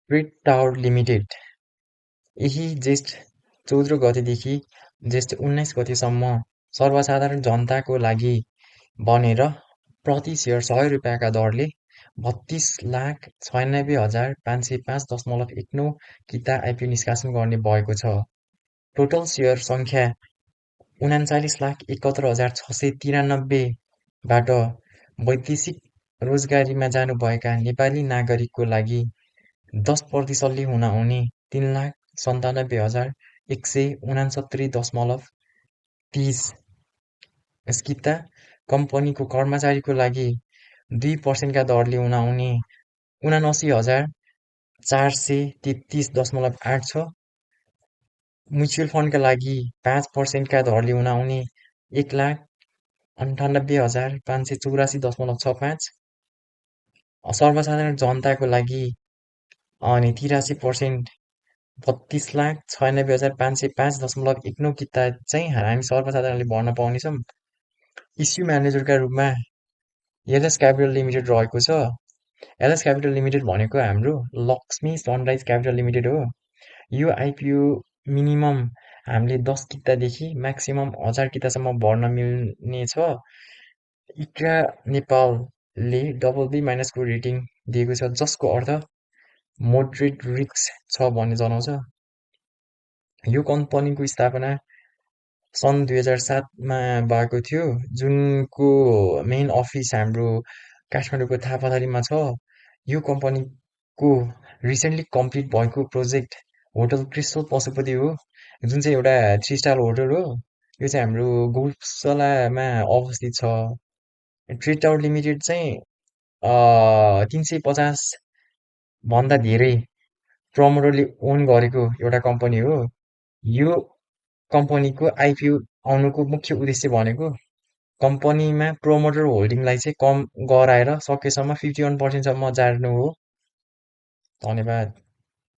Trade tower limited यही जेष्ठ 14 गतेदेखि जेष्ठ 19 गतेसम्म सर्वसाधारण जनताको लागि बनेर प्रति सेयर ₹100 दरले 32,96,505.19 किता आइपिओ निष्कासन गर्ने भएको छ। टोटल सेयर सङ्ख्या 39,71,693 बाट वैदेशिक रोजगारीमा जानुभएका नेपाली नागरिकको लागि 10% ले हुन आउने 3,97,169.30 किता कम्पनीको कर्मचारीको लागि 2% का दरले हुन आउने 79,433.86 म्युचुअल फन्डका लागि 5% का दरले हुन आउने 1,98,584.65 सर्वसाधारण जनताको लागि अनि 83% 32,96,505.19 किता चाहिँ हामी सर्वसाधारणले भर्न पाउनेछौँ। इस्यु म्यानेजरका रूपमा एलएस क्यापिटल लिमिटेड रहेको छ। एलएस क्यापिटल लिमिटेड भनेको हाम्रो लक्ष्मी सनराइज क्यापिटल लिमिटेड हो। यो आइपिओ मिनिमम हामीले 10 कितादेखि म्याक्सिमम 1000 कितासम्म भर्न मिल्ने छ। इक्रा नेपालले BB- को रेटिङ दिएको छ, जसको अर्थ मोडरेट रिस्क छ भन्ने जनाउँछ। यो कम्पनीको स्थापना सन् 2007 मा भएको थियो, जुनको मेन अफिस हाम्रो काठमाडौँको थापाथलीमा छ। यो कम्पनीको रिसेन्टली कम्प्लिट भएको प्रोजेक्ट होटल क्रिस्टल पशुपति हो, जुन चाहिँ एउटा 3 स्टार होटल हो। यो चाहिँ हाम्रो गौशालामा अवस्थित छ। ट्रेड टावर लिमिटेड चाहिँ 350 भन्दा धेरै प्रमोटरले ओन गरेको एउटा कम्पनी हो। यो कम्पनीको आइपिओ आउनुको मुख्य उद्देश्य भनेको कम्पनीमा प्रोमोटर होल्डिङलाई चाहिँ कम गराएर सकेसम्म 51% सम्म झार्नु हो। धन्यवाद।